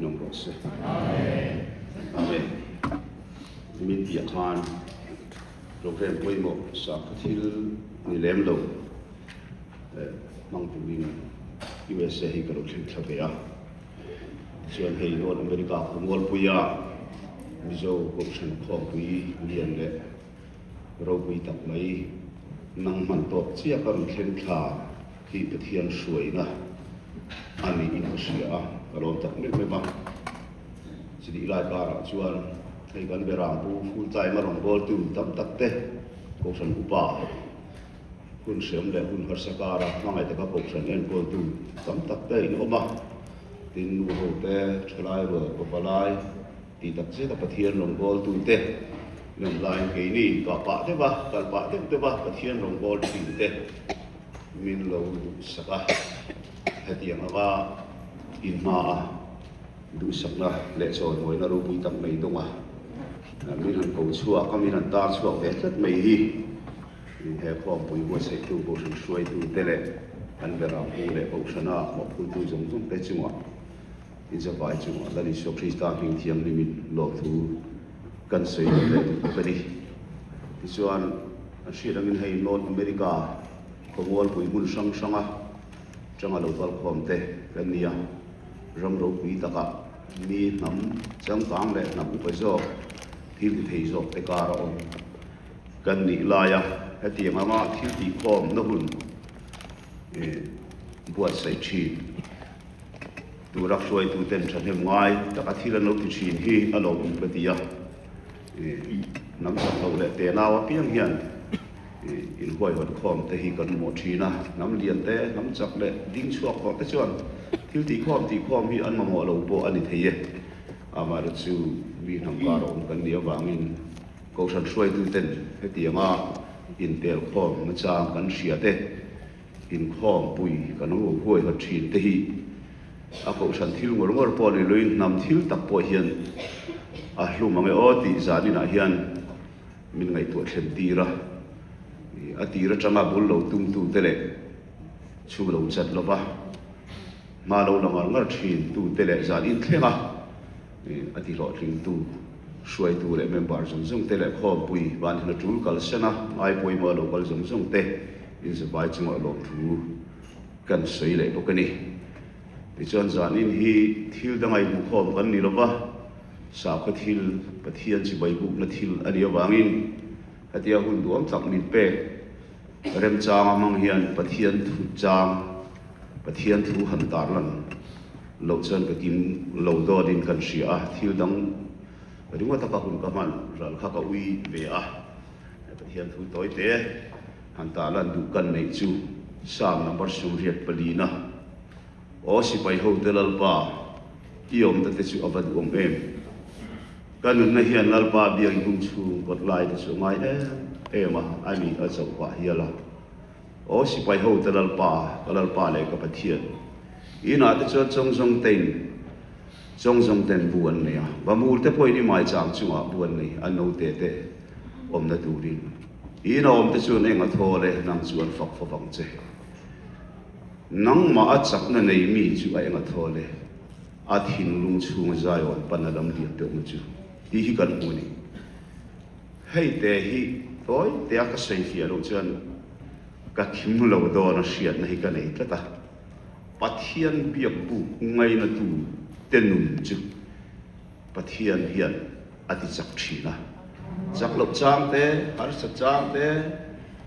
in awm rawh se. Amen. Nimin piah khan program pawimawh sakhaw thil ni lem lo hmang turin USA hi ka lo thleng thla ve a. Tichuan hei North America khawmualpuia Mizo Kohhran Khawmpui lian leh ropui tak mai nang hman tawk chiah ka rawn thleng thla hi Pathian hruaina a niin ka hria a, ka lawm tak meuh meuh a. Chutih lai karah chuan hei kan berang pu full time a rawn bawltu tam tak te Kohhran upa hun hreawm leh hun harsa kara hmangaih taka Kohhran enkawltu tam tak te in awm a, tin nu ho te, thalai rual pawpa lai, Tih tak zeta Pathian rawngbawltute lawm laiin keini kah pah deuh a, kal pah deuh deuh a Pathian rawngbâwl thinte min lo duhsak a. Hetiang anga inhmaa duhsakna leh chawimawina ropui tak mai dawnga min han ko chhuak a, min han tar chhuak ve tlat mai hi he khawmpui buatsaihtu Kohhran hruaitute leh an berangpu leh Kohhrana mawhphurtu zawng zawngte chungah Inzavai chungah Lal Isua Krista hming thianghlimin lawmthu kan sawi duh leh duh bawk a ni. Tichuan, an hriat angin hei North America khawmualpui hmun hrang hranga tanga lo kalkhawm te kan ni a, ram ropui takah mi hnam changkang leh hnam upa zawk, thil ti thei zawk te kar a awm kan nih laia hetiang anga thil tihkhawmna hun buatsaih thin. Tura hruaituten thahnem ngai taka thil an lo ti thin hi a lawmawm ka ti a, hnam chak loh leh tenau apiang hian inhuaihawt khawm te hi kan mamawh thin a, hnam lian te, hnam chak leh ding chhuak tawh te chuan thil tihkhawm tihkhawm hi an mamawh lo pawh a ni thei e. Amaherawhchu mi hnam kar awm kan nih avangin Kohhran hruaituten hetianga intelkhawm nachang kan hria te, Inkhawmpui kan lo huaihawt thin te hi a kohhran thil ngawr ngawr pawh ni loin hnam thil tak pawh hian a hlum ang e aw tih zaninah hian min ngaihtuah thlen tir a. A tir atanga bul lo tumtu te leh chhu lo chat lova hma lo la ngar ngar thin tu te leh zan inthleng a. A ti hlawhtlingtu, hruaitu leh member zawng zawng te leh khawmpui van hna tul kalsan a, ngai pawimawh a lo kal zawng zawng te inzavai chungah lawmthu kan sawi leh bawk a ni. Tichuan zanin hi thil danga inhmukhawm kan ni lova, sakhaw thil, Pathian chibai bukna thil a nih avangin hetia hun duam tak min pek remchanga hmang hian Pathian thu chang, Pathian thu han tarlan Loh chuan ka kim lo dawnin kan hria a, thil dang ringawt taka hun ka hman ral kha ka ui ve a. Pathian thu tawi te han tah lan duh kan neih chu Psalm number 84 na, Aw sipai ho te Lalpa, i awmna te chu a va duhawm em! Ka nunna hian Lalpa biak hung chhung kawt lai te chu a ngai em em a, a ni a chauh pah hial a. Aw sipai ho te Lalpa, ka Lalpa leh ka Pathian, inah te chuan chawngzawng tein chawngzawng ten bu an nei a, vamur te pawhin i maichang chungah bu an nei, a note te awmna turin. Ina awm te chuan eng a thaw le, nang chu an fak fawp ang che. Nangmah a chakna nei mi chu a eng a thaw le, a thinlung chhunga zaiawn pan a lam liam deuhna chu tih hi kan hmu a ni. Hei te hi tawi tea ka sawi fiah loh chuan ka thim lo dawn a hriatna hi ka nei tlat a, Pathian biak buk ngainatu te nun chu Pathian hian a ti chak thin a, chak loh chang te, harsa chang te,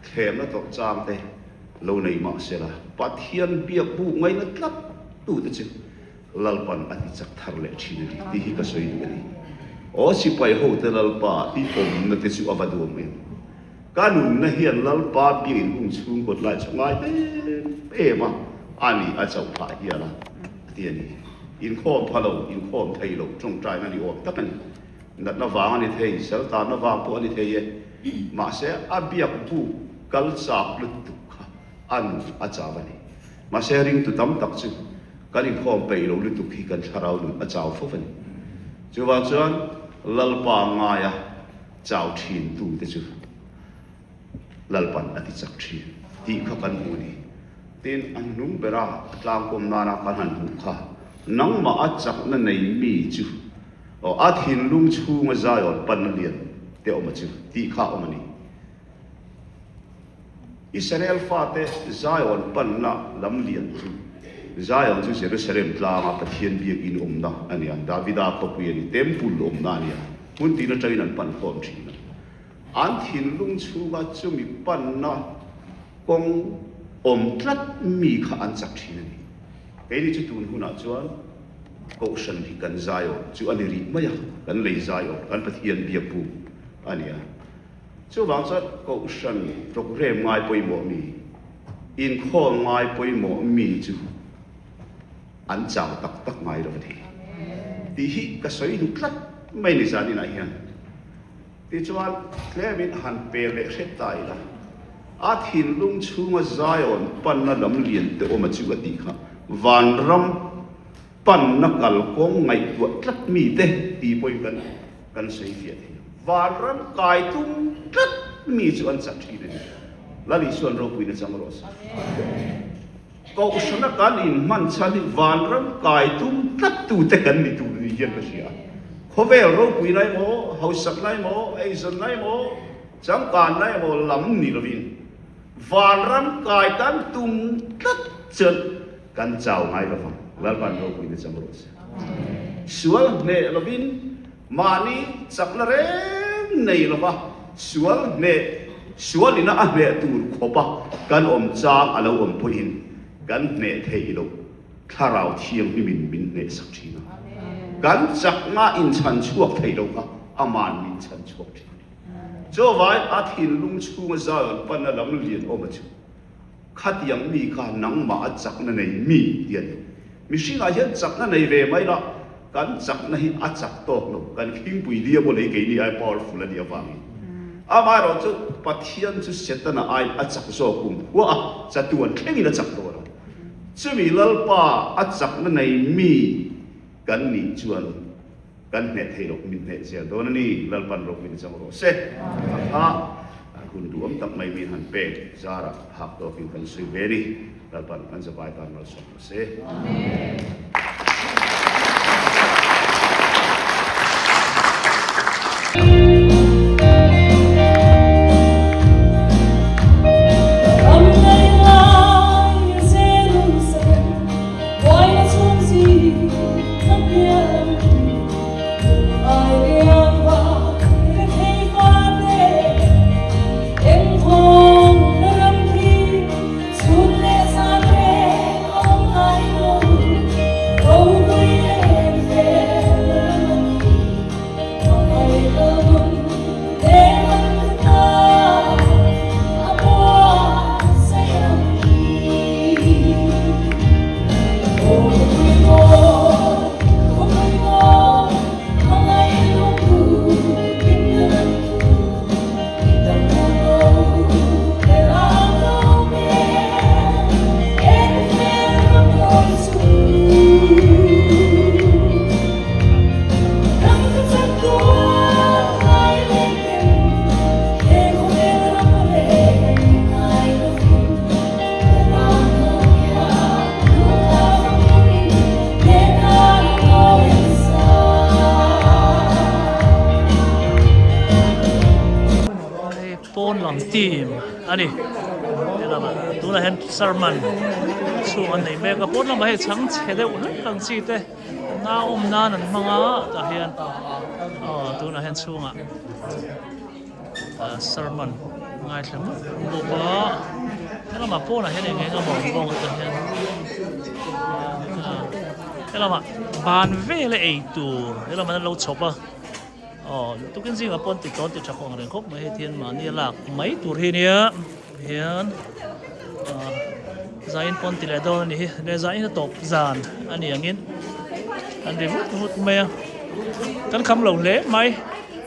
thlemna tawrh chang te lo nei mah sela Pathian biak buk ngaina tlat tu te chu Lalpan a ti chak thar leh thin a ni tih hi ka sawi duh a ni. Aw sipai hote Lalpa i awmna te chu a va duam em? Ka nunna hian Lalpa biakin hung chhung kawt lai chu ngai em em a, a ni a chauh phah hial a, a ti a ni. Inkhawm pha lo, inkhawm thei lo tawngtaina ni awm tak a ni. Natna vang a ni thei, saltanna vang pawh a ni thei e. Mahse a biak buk kal chak lutuk kha a nun a chau a ni. Mahse ringtu tam tak chu kan inkhawm peih lo lutuk hi kan thlarau nun a chau fo a ni. Chuvang chuan Lalpa ngaia chau thin tute chu Lalpan a ti chak thin tih kha kan hmu a ni. Tin, a hnung bera a tlangkawm nana kan han hmuh kha. Nangmah a chakna nei mi chu aw a thinlung chhunga Zion panna lian te awm a chu tih kha awm a ni. Israel fate Zion panna lam lian chu Zion chu Jerusalem tlanga Pathian biakin awmna a ni a, Davida khawpui a ni, Temple awmna a ni a, hmun tin atangin an pan khawm thin a. An thinlung chhunga chumi panna kawng awm tlat mi kha an chak thin a ni. Keini chu tun hunah chuan Kohhran hi kan Zion chu a ni rih mai a, kan lei Zion, kan Pathian biakbu a ni a. Chuvang chuan Kohhran programme ngai pawimawh mi, inkhawm ngai pawimawh mi chu an chau tak tak ngai lo a ni tih hi ka sawi duh tlat mai ni zaninah hian. Tichuan, tlemin han pe leh hret ta ila, a thinlung chhunga Zion panna lam lian te awm a chu a tih kha, vanram panna kalkawng ngaihtuah tlat mite tih pawhin kan kan sawi fiah thei ang. Vanram kai tum tlat mi chu an chak thin a ni. Lal Isuan ropuina chang rawh se. Kohhrana kan inhman chhan hi vanram kai tum tlat tute kan ni tur ni hian ka hria. Khawvel ropui lai maw, hausak lai maw, eizawn lai maw, changkan lai maw lam ni lovin vanram kai kan tum tlat chuan kan chau ngai lo vang. Lalpan ropui na chang rawh se. Sual hneh lovin Mahni chakna reng nei lova sual hneh, sual ina a hneh tur khawpa kan awm chang a lo awm pawhin kan hneh theih loh Thlarau Thianghlimin min hneh sak thin a. Kan chakna inchhan chhuak theih loh kha Aman min chhan chhuak thin a ni. Chuvangin a thinlung chhunga Zion pana lam lian awm a chu. Khatiang mi kha nangmah a chakna nei mi ti a ni. Mihringah hian chakna nei ve mai la, kan chakna hi a chak tawk lo, kan khingpui lia maw lei keini ai powerful a nih avangin. Amaherawh chu Pathian chu Setana aiin a chak zawk kum khua a, chatuan thlengin a chak dawn a. Chumi Lalpa a chakna nei mi kan nih chuan, Kan hneh thei loh min hneh zel dawn a ni, Lalpan ropui chang rawh se. A kha hun duhawm tak mai min han pek zarah phak tawkin kan sawi ve a ni, Lalpan kan zavai tan malsawm rawh se. Amen. Pawn lam team a ni helamah tunah hian sermon chhung an nei mek a pawn lamah hei chhang chhe deuh hlek ang chi te nau awm nan an hmang a tah hian aw tunah hian chhungah. Sermon ngaithla meuh bawk a helamah pawnah hian eng eng emaw awm bawk a tah hian helamah ban vela ei tur helamah an lo chhawp a aw tukin zingah pawn ti tawn ti tha khawng reng khawp mai hei hian mahni a lak mai tur hi ania hian ah zain pawn ti leh dawn a ni hi leh zain a tawp zan a ni angin an ri vut vut mai a kan kham lo hle mai.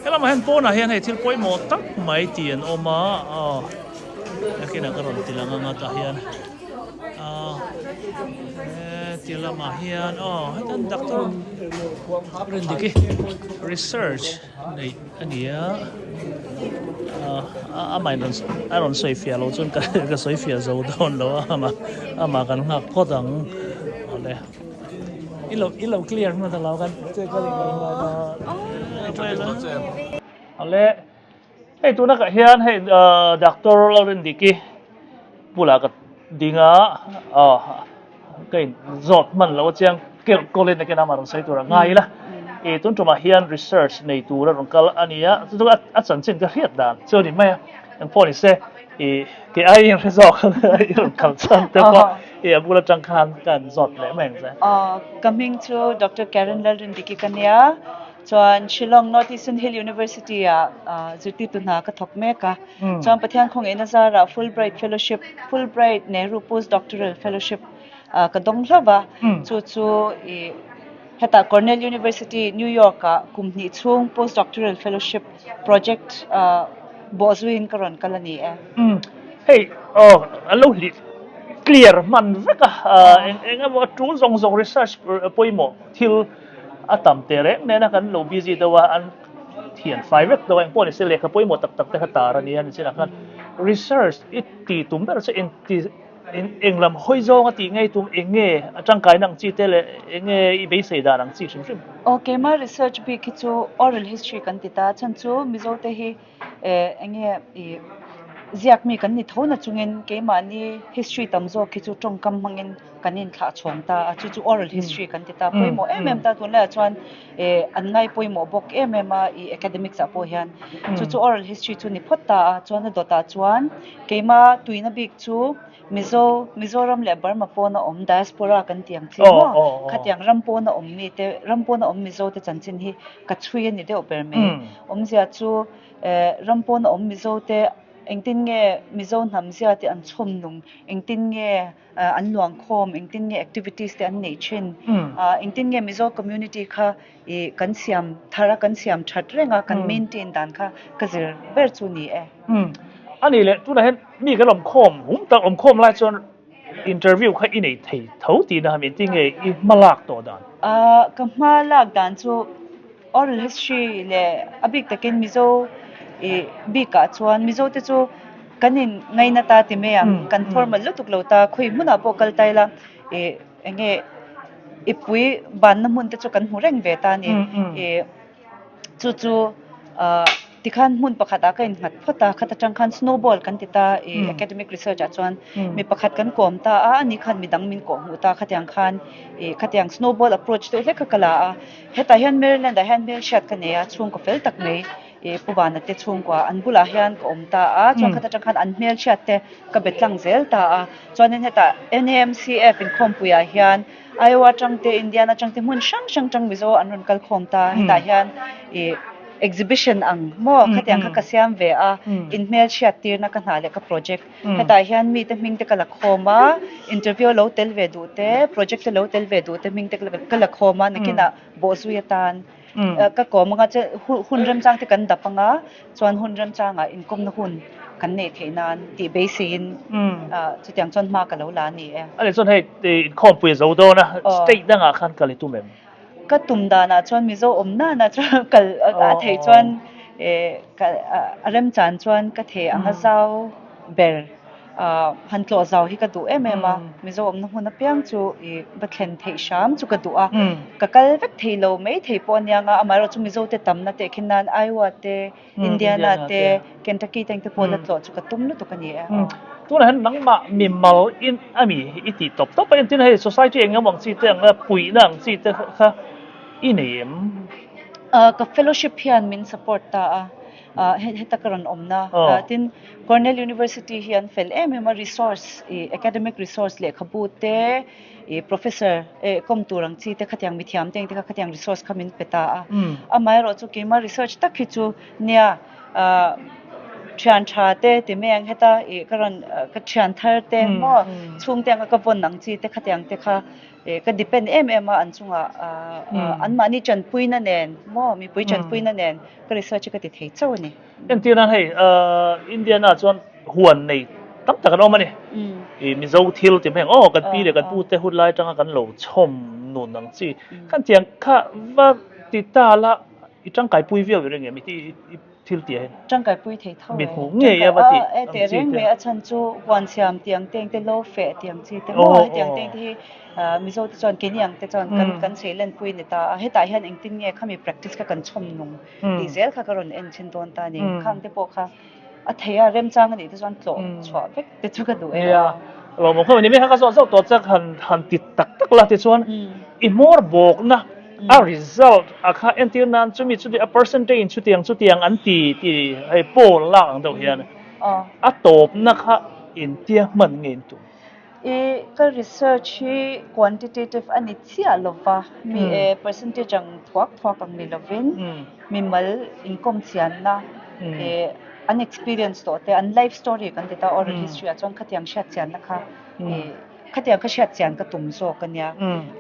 Helamah hian pawnah hian hei thil pawimawh tak mai tih an awm a aw nakinah ka rawn ti lang anga tah hian ah heti lamah hian aw hetan doctor Rindiki research neih a ni a ah amah in a rawn sawi fiah loh chuan ka sawi fiah zo dawn lo a amah amah kan nghak phawt ang awle. I lo i lo clear hman ta lo kan che ka ring lo Ale hei tuna ka hian hei doctor Lalrindiki bulah ka ding a ka in zawt hman lo a chiang kelh kawlin nakin ama rawn sawi tur a ngai ila i tun tumah hian research nei tur a rawn kal a ni a chu chu a chanchin ka hriat dan chu a ni mai a engpawh ni se i ke aiin hre zawk i rawn kal chhan te pawh i a bul atang khan ka han zawt leh mai ang che. Ka hming chu Doctor Karen Lalrindiki ka nia chuan Shillong North Eastern Hill University ah zirtirtu hna ka thawk mek a chuan Pathian khawngaihna zarah Fulbright Fellowship Fulbright Nehru Post Doctoral Fellowship ka dawng hlauh va chu chu ih hetah Cornell University New York ah kum hnih chhung Post Doctoral Fellowship project bawh zuiin ka rawn kal a ni e. Hei aw a lo hli clear hman vek a eng eng emaw a tul zawng zawng research pawimawh thil a tam teh reng nen a kan lo busy deuh a an thian fai vek deuh a engpawh ni se lehkha pawimawh tak tak te kha tar a nia nichinah khan research i ti tum ber chu engti eng lam hawi zawng a tih ngei tum eng nge a tangkaina ang chi te leh eng nge i beisei dan ang chi hrim hrim. Aw keimah research bik hi chu oral history kan ti ta a chhan chu Mizo te hi eh eng nge ih ziak mi kan ni tho na chungin keimahni history tam zawk hi chu tawngkam hmangin kan inthlah chhawng ta a chu chu oral history kan ti ta pawimawh em em ta tunlaiah chuan eh an ngai pawimawh bawk em em a ih academics ah pawh hian chu chu oral history chu ni phawt ta a chuan a dawtah chuan keima tuina bik chu Mizo Mizoram leh Burma pawna awm diaspora kan tih ang chi maw khatiang ram pawna awm mite ram pawna awm Mizo te chanchin hi ka chhui a ni deuh ber mai awmzia chu eh ram pawna awm Mizo te engtin nge Mizo hnam zia te an chhawm nung engtin nge an luang khawm engtin nge activities te an neih thin engtin nge Mizo community kha ih kan siam thar a kan siam that reng a kan maintain dan kha ka zir ber chu ni e. A nih leh tunah hian mi kan awm khawm hum tak awm khawm lai chuan interview kha i nei thei tho tihna min ti nge i hma lak tawh dan? Ka hma lak dan chu oral history leh a bik takin Mizo ih bikah chuan Mizo te chu kan in ngaina ta ti mai ang kan formal lutuk lo ta khawi hmunah pawh kal ta ila ih eng nge i pui banna hmun te chu kan hmu reng ve ta a ni ih chu chu ah tikhan hmun pakhat ah ka innghat phawt a khat atang khan snowball kan ti ta ih academic research ah chuan mi pakhat kan kawm ta a ani khan midang min kawh hmuh ta khatiang khan ih khatiang snowball approach deuh hlek kha ka la a hetah hian Maryland ah hian hmelhriat ka nei a chhungkaw fel tak mai ih Pu Vana te chhungkua an bulah hian ka awm ta a chuan khat atang khan an hmelhriat te ka be tlang zel ta a chuanin hetah NAMCF inkhawmpuiah hian Iowa atang te Indiana atang te hmun hrang hrang atang Mizo an rawn kal khawm ta a hetah hian ih exhibition ang maw khatiang kha ka siam ve a inhmelhriat tirna ka hna leh ka project hetah hian mite hming te ka la khawm a interview lo tel ve duh te project te lo tel ve duh te hming te ka la khawm a nakinah bawhzui atan Ka kawm anga che hun remchang te kan dap anga chuan hun remchangah inkawmna hun kan neih theih nan tih beiseiin chutiang chuan hma ka lo la a ni e. A leh chuan hei inkhawmpui a zo dawn a, state dangah khan kal i tum em? Ka tum danah chuan Mizo awm nana chuan kal a theih chuan a remchan chuan ka thei anga zau ber. Han tlawh zau hi ka duh em em a, Mizo awmna hmun apiang chu i va thlen theih hram chu ka duh a, ka kal vek thei lo mai thei pawh ania nga, amaherawh chu Mizo te tamna teh khin nan Iowa te, Indiana te, Kentucky te engte pawh la tlawh chu ka tum lutuk a ni e. Tunah hian nangmah mimal in a mi i tih tawp tawp a, entin hei society eng emaw ang chi te ang a puihna ang chi te kha i nei em? Ka fellowship hian min support ta a, heta ka rawn awmna tin Cornell University hi an fel em em a resource ih academic resource lehkhabu te ih professor eh kawm tur ang chi te khatiang mithiam te ang te kha khatiang resource kha min pe ta a amaherawh chu keimah research tak hi chu nia ah thian tha te ti mai ang heta ih ka rawn ka thian thar te maw chhungte anga ka vawn ang chi te khatiang te kha Eh ka depend em em a an chungah anmahni tanpuina nen maw mipui tanpuina nen ka research hi ka ti thei chauh a ni. Entir nan hei Indiana chuan huan nei tam tak an awm a ni. I Mizo thil ti mai ang aw kan pi leh kan pu te hun lai atanga kan lo chhawm nun ang chi khan tiang kha va ti ta la i tangkai pui viau i ring em i thil tih ah hian. Tangkai pui thei tho e. Mit hmuh ngei a va tih ang chi te. Teh reng mai a chhan chu huan siam tih ang te engte lo feh tih ang chi te maw hetiang te engte hi. Mizo te chuan keini ang te chuan kan kan seilenpui a ni ta a, hetah hian engtin nge khami practice kha kan chhawm nung tih zel kha ka rawn en chhin dawn ta a ni. Khang te pawh kha a thei a, remchang a nih te chuan tlawh chhuah vek te chu ka duh e. Nia, lawmawm khawp a ni. Mi kha ka zawh zauh tawh che han han ti tak tak la tichuan i hmawr bawkna a result a kha entir nan chumi chuti a percentage in chutiang chutiang an ti ti hei poll lak ang deuh hian a tawpna kha intia hman nge in tum? I ka research hi quantitative a ni chiah lova, mi e percentage ang thuak thuak ang ni lovin mimal inkawm chianna e an experience tawh te, an life story kan ti ta oral history ah chuan khatiang hriat chianna kha e khatiang kha hriat chian ka tum zawk a nia.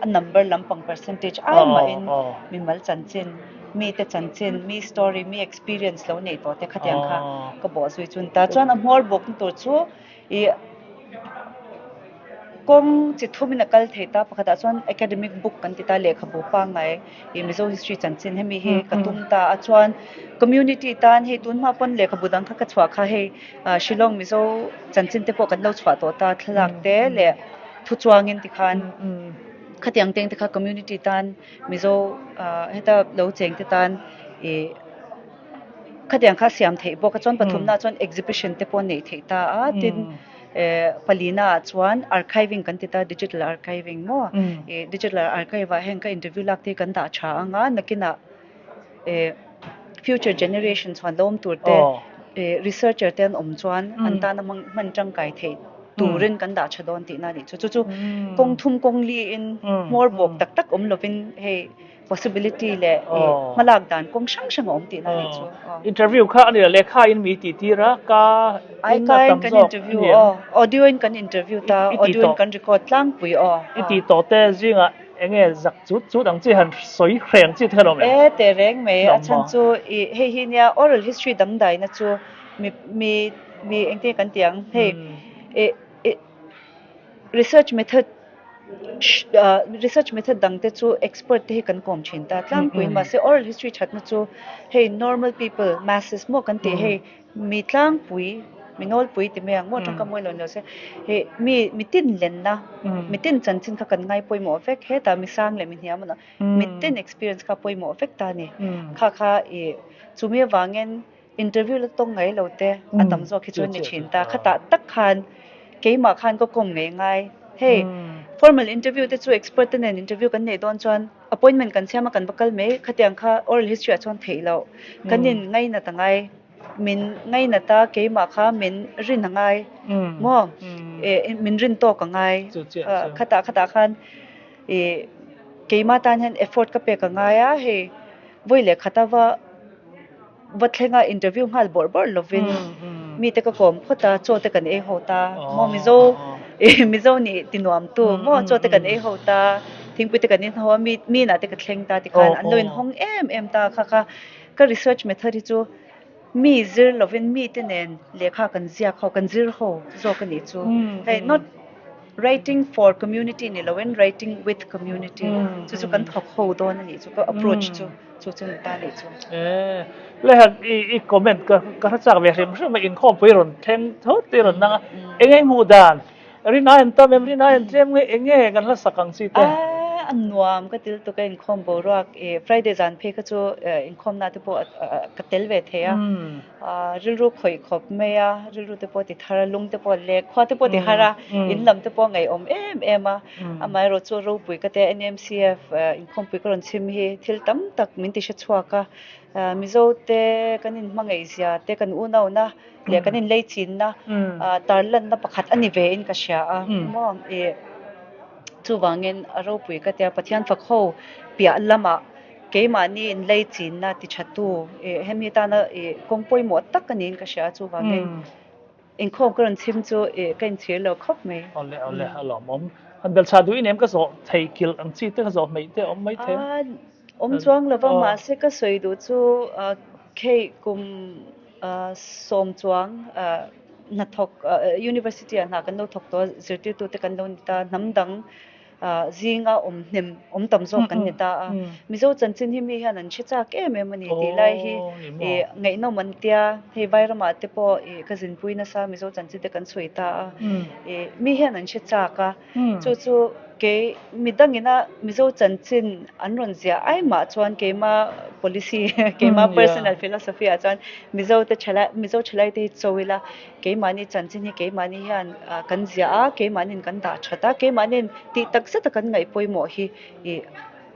A number lampang percentage ai mahin mimal chanchin, mite chanchin, mi story, mi experience lo neih tawh te khatiang kha ka bawh zui chun ta. Chuan a hmawr bawkna tur chu I kawng chi thumin a kal thei ta, pakhatah chuan academic book kan ti ta, lehkhabu pangngai ih Mizo history chanchin hemi hi ka tum ta a, chuan community tan hei tun hma pawn lehkhabu dang kha ka chhuah kha hei ah Shillong Mizo chanchin te pawh kan lo chhuah tawh ta, thlalak te leh thu chuangin tikhan khatiang teng te kha community tan Mizo ah heta lo cheng te tan ih. Khatiang kha siam theih bawk a, chuan pathumna ah chuan exhibition te pawh neih theih ta a, tin eh palina ah chuan archiving kan ti ta digital archiving maw ih digital archive ah heng ka interview lak te hi kan dah tha ang a, nakinah eh future generation chhuan lo awm tur te eh researcher te an awm chuan an tana hmang hman tangkai theih turin kan dah tha dawn tihna a nih chu, chu chu kawng thum kawng liin hmawr bawk tak tak awm lovin hei. Possibility leh i hmalak dan kawng hrang hrang a awm tihna a nih chu. Interview kha a ni lo, lehkha in mi tih tir a, ka in a tam zawk a ni em? Audio in kan interview ta, audio in kan record tlangpui aw. I tih tawh te zingah eng nge zak chut chut ang chi han sawi hreng chi te kha lo awm em? E teh reng mai, a chhan chu i hei hi nia oral history dangdaina chu mi mi mi engtin nge kan tih ang hei i i research method Research method dang te chu expert te hi kan kawm thin ta tlangpui mahse oral history thatna chu hei normal people masses maw kan tih hei mi tlangpui mi nawlpui ti mai ang maw tangka mawi lo ni lo se hei mi mitin lenna mitin chanchin kha kan ngai pawimawh vek hetah mi sang leh mi hniam a mitin experience kha pawimawh vek ta a ni kha kha ih chumi avangin Interview la tawng ngai lo te a tam zawk hi chu an ni thin ta. Khatah tak khan keimah khan ka kawm ngei ngai. Hei formal interview te chu expert te nen interview kan neih dawn chuan appointment kan siam a kan va kal mai. Khatiang kha oral history ah chuan theih loh. Kan in ngainat a ngai. Min ngainat a keimah kha min rin a ngai maw? Min rin tawk a ngai. Khatah khatah khan ih keimah tan hian effort ka pek a ngai a hei vawi leh khat a va. Va thlenga interview nghal bawrh bawrh lovin mite ka kawm phawt a, chaw te kan ei ho ta, maw Mizo Mizo nih ti nuam tu maw chaw te kan ei ho ta, thingpui te kan in ho a, mi mi inah te ka thleng ta tikhan an lo inhawng em em ta kha kha ka research method hi chu mi zir lovin mite nen lehkha kan ziak ho kan zir ho zawk a nih chu hei not Writing for community ni loin writing with community chu chu kan thawk ho dawn a nih chu ka approach chu chu chu ni ta nih chu. Eh le han i i comment ka ka hre chak ve hrim hrim a inkhawmpui rawn thleng thut i rawn nang a eng eng hmuh dan rin ai an tam em rin ai an tlem nge eng nge kan hla sak ang chi te. A nuam ka til tuk a inkhawm boruak i Friday zan phei kha chu inkhawmna te pawh ka tel ve thei a. Rilru khawih khawp mai a, rilru te pawh ti thar a, lung te pawh lek, khua te pawh ti har a, in lam te pawh ngaihawm em em a. Amaherawh chu ropui ka tia NMCF inkhawmpui ka rawn chhim hi thil tam tak min ti hre chhuak a. Mizo te kan inhmangaih zia te, kan unauna leh kan inleichinna tarlanna pakhat a ni ve in ka hria a. Maw ih chuvangin a ropui ka tia Pathian fak ho piah lamah Keimahni inlei chinna ti thatu ih hemi tana ih kawng pawimawh tak a niin ka hria a, chuvangin inkhawm ka rawn chhim chu ih ka inchhir lo khawp mai. Awle awle a lawmawm. Han bel chah duhin em ka zawh thei kilh ang chi te ka zawh hmeih te a awm mai thei A awm chuang lova mahse ka sawi duh chu khei kum sawm chuang hnathawk university ah hna kan lo thawk tawh a, zirtirtute kan lo ni ta, hnam dang Zinga awm hnem awm tam zawk kan ni ta a. Mizo chanchin hi mi hian an hre chak em em a ni tih lai hi ih ngaihnawm an tia, hei Vairamah te pawh ih ka zinpui nasa Mizo chanchin te kan sawi ta a, ih mi hian an hre chak a, chu chu. Kei midangina Mizo chanchin an rawn ziah ai mah chuan keima policy, keima personal philosophy ah chuan Mizo te thalai, Mizo thalai te hi cho ila keimahni chanchin hi keimahni hian kan ziah a, keimahniin kan dah that a, keimahniin tih tak zet a kan ngaih pawimawh hi ih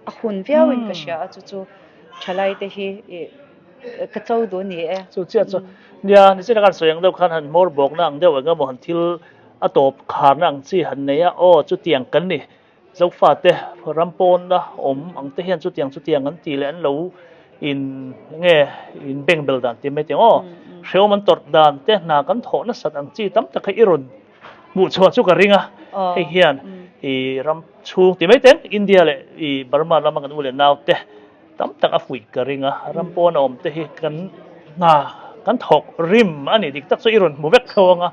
a hun viauin ka hria a, chu chu thalai te hi ih ka cho duh a ni e. Chu chiah chu nia, nichina khan sawi ang deuh khan han hmawr bawkna ang deuh eng emaw han thil A tawp kharna ang chi han nei a, aw chutiang kan ni, Zofate ram pawnna awm ang te hian chutiang chutiang an tih leh an lo in nge in beng bel dan tih mai tih ang aw, hrehawm an tawrh dan te hna kan thawh nasat ang chi tam tak kha i rawn hmuh chhuah chu ka ring a, hei hian i ram chhung tih mai teng India leh i Burma lama kan u leh nau te tam tak a fuih ka ring a, ram pawn a awm te hi kan hna kan thawk rim a ni dik tak chu i rawn hmu vek tho ang a,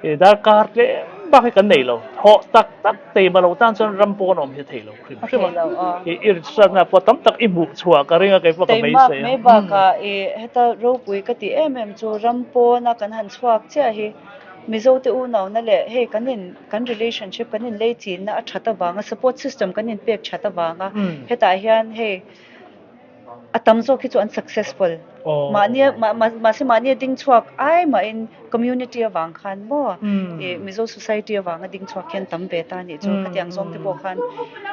i darkar tlem bak hi kan nei lo, thawh tak tak teima lo tan chuan ram pawn a awm hi a thei lo hrim hrim a, i i hriatna pawh tam tak i hmuh chhuah ka ring a kei pawh ka beisei a. Teimak mai bakah i heta ropui ka tih em em chu ram pawna kan han chhuak chiah hi Mizo te unauna leh hei kan in kan relationship kan in lei chinna a that avanga support system kan in pek that avanga hetah hian hei a tam zawk hi chu an successful mahni mahse mahni a ding chhuak ai mahin community avang khan maw ih Mizo society avanga ding chhuak hian tam ve ta anih chu khatiang zawng te pawh khan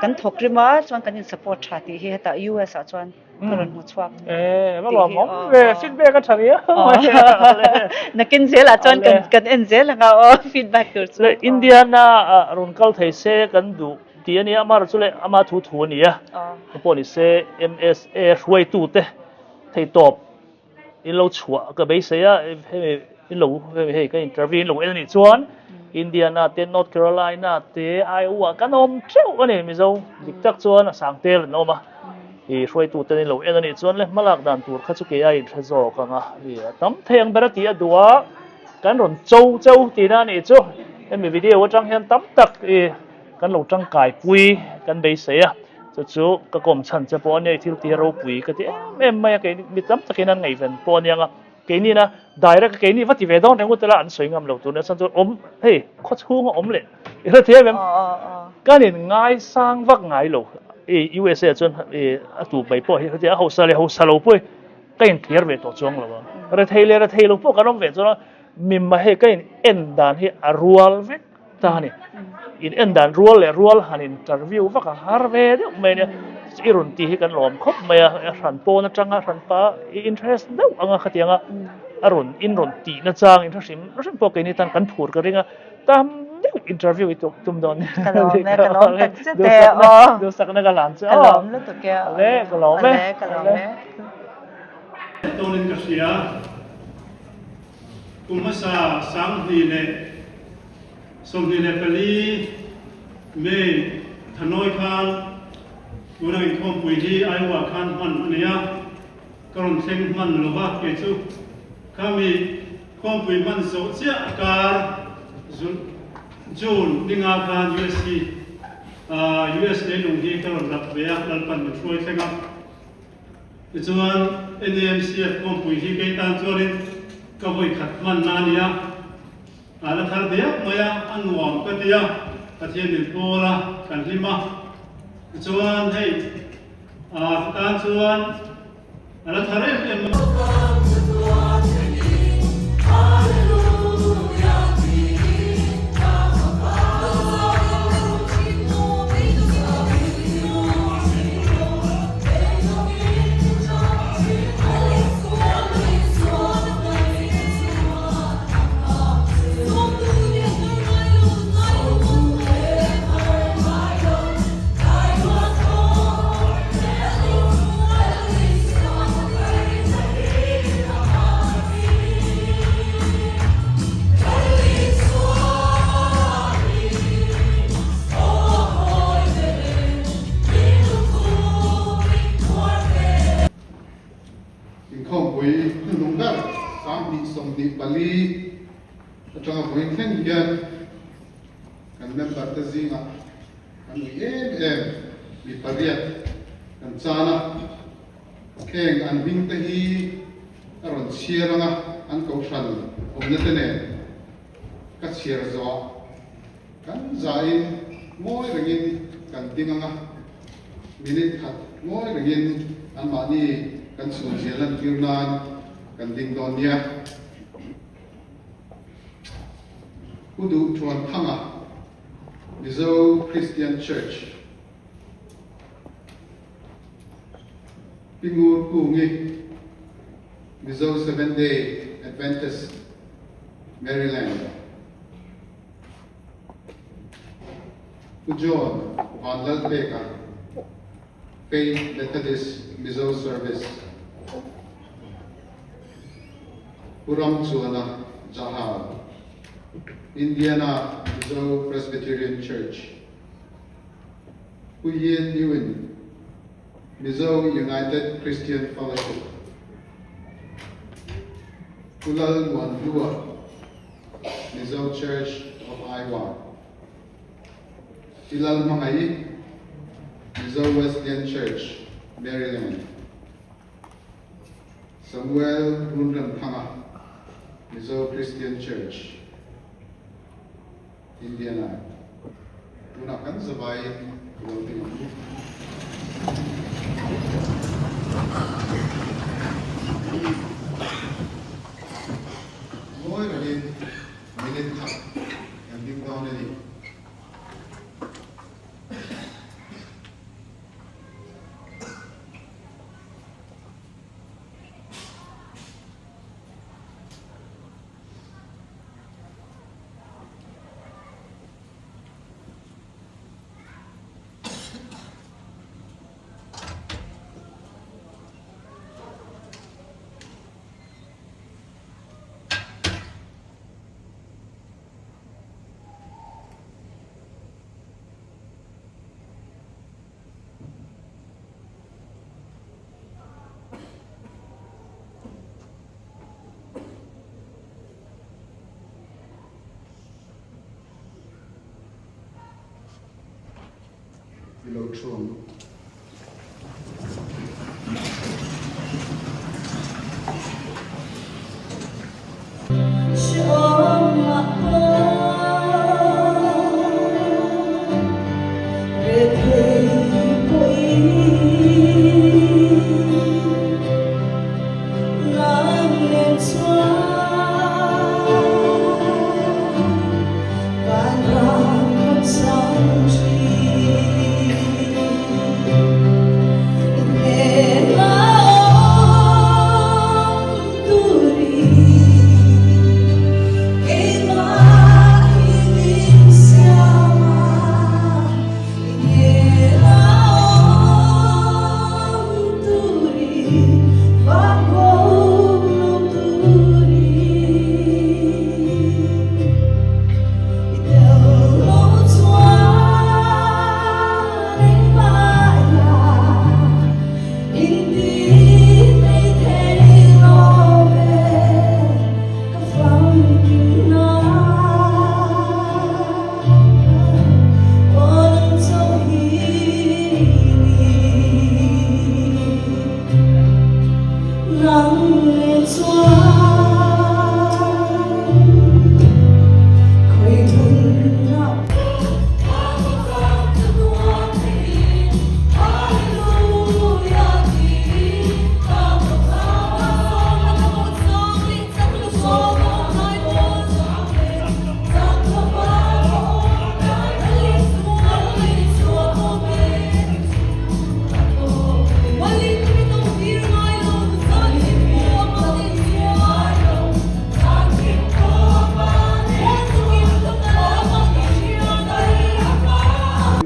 kan thawk rim a chuan kan in support tha tih hi hetah US ah chuan Ka rawn hmu chhuak. Eh, va lawm awm ve, feedback a tha riau mai. Nakin zelah chuan kan kan en zel anga aw feedback tur chu. Le Indiana ah rawn kal thei se kan duh tih a nia, amaherawh chu le ama thu thu a nia. Pawh ni se MSA hruaitu te theihtawp In lo chhuah ka beisei a, hemi in lo hemi hei ka interview in lo en anih chuan Indiana te North Carolina te Iowa kan awm teuh a ni Mizo dik tak chuan a sang tel an awm a, i hruaitu ten in lo en anih chuan le hmalak dan tur kha chu kei a inhre zawk ang a, i a tam thei ang ber a tih a duh a, kan rawn cho cheu tihna anih chu hemi video atang hian tam tak i Kan lo tangkai pui kan beisei a, chu chu ka kawm chhan che pawh a nia, i thil tih a ropui ka ti em em mai a, kei mi tam takin an ngaihven pawh a nia ang a, keini na direct a keini va ti ve dawn reng u tela an sawi ngam lo tur nia chuan chuan awm hei khaw chhunga awm leh i hre thiam em? Kan in ngaisang vak ngai lo i USA chuan i a tu mai pawh hi heti a hausa leh hausa lo pawh hi ka in clear ve tawh chuang lo a, rethei leh rethei lo pawh kan awm ve chuan a mimma hei ka in en dan hi a rual vek. Ta a ni. In en dan rual leh rual han interview vak a har ve deuh mai ania. I rawn tih hi kan lawm khawp mai a, a hran pawn atanga hran pa i interest deuh anga khatianga a rawn in rawn tih na chang in hre hrim hrim pawh keini tan kan phur ka ring a, tam deuh interview i tum dawn nia. Ka lawm e, ka lawm tak zet e aw. Duhsakna ka hlan che aw. Ka lawm lutuk e. Ale, ka lawm e. Ale, ka lawm e. Tawnin ka hria. Kum hmasa 2024 May Thanawi khan tuna inkhawmpui hi Iowa khan hman a nei a, ka rawn thleng hman lo va, kei chu khami khawmpui hman zawh chiah a kar June ninga khan USC US leilung hi ka rawn rap ve a, Lalpan min hruai thleng a. Tichuan, NAMCF kawngpui hi kei tan chuanin ka vawi khat hmanna a ni a, a la thar diak mai a, a nuam ka ti a, Pathian min pawl a, kan hlim a. Tichuan, hei ka tan chuan a la thar em em mai. Inkhawmpui hnuhnung ber 2024 atanga vawiin thleng hian kan member te zingah kan ui em em mi pariat kan chan a, heng an hming te hi a rawn chhiar anga an kohhran awmna te nen ka chhiar zawh kan zahin ngawi rengin. kan ding ang a, minute khat ngawi rengin anmahni kan chhunzia lantir nan kan ding dawn nia. Pu Duh Thuan Thanga, Mizo Christian Church, Pi Ngur Kungi, Mizo Seventh Day Adventist, Maryland, Pu John Vanlalpeka, Faith Methodist Mizo Service, Pu Ramchuana Jahal, Indiana Mizo Presbyterian Church, Pu Yin Ewin, Mizo United Christian Fellowship, Pu Lal Muanhlua, Mizo Church of Iowa, Pi Lal Hmangaih, Mizo Wesleyan Church, Maryland, Samuel Runramthanga, Mizo Christian Church, Indiana. Tunah kan zavaiin i lo ding ang u. Ngawi rengin minute khat kan ding dawn a ni. I lo thu ang.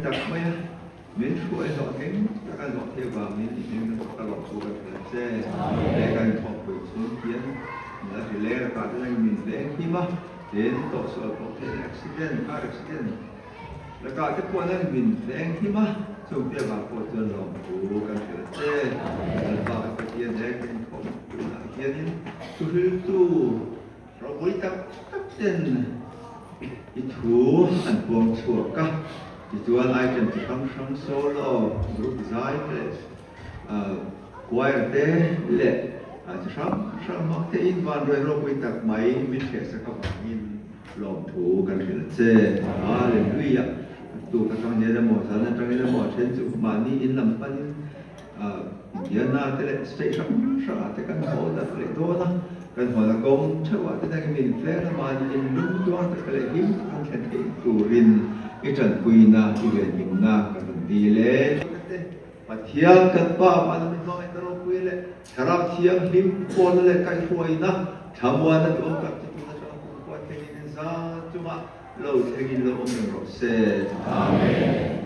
Tak mai a, min hruai hlawh tling tak a hlawh theih vangin i hming ka lawm chu ka hria che. He kan inthawkpui chhung hian nula hri leng a kah te hian min veng him a, tin tawhsual pawh theih accident, car accident lakah te pawh hian min veng him a, chung te avang pawh chuan lawmthu kan hria che. Lalpa ka Pathian he kan inthawkpuiah hianin thuhriltu Ropui tak tak ten i thu an puang chhuak a, tichuan item chi hrang hrang solo, group zai te leh choir te leh chi hrang hrang hmang te in van ruai ropui tak mai min hriatsak avangin lawmthu kan hrilh che. Hallelujah! Tuk atang hian emaw, zan atangin emaw a then chu mahni in lam panin Indiana te leh state hrang hrangah te kan haw darh leh dawn a, kan hawna kawng theuhah te hian min veng a, mahni in lung tuang taka leh him taka thlen theih turin i tanpuina, i venhimna kan rawn dil e. Pathian kan Pa Van min hmangaihna ropui leh Thlarau Thianghlim pawlna leh kaihhruaina thlamuanna duhawm tak chu tuna atanga kum khuat thlengin in zan chungah lo thlengin lo awm reng rawh se. Amen.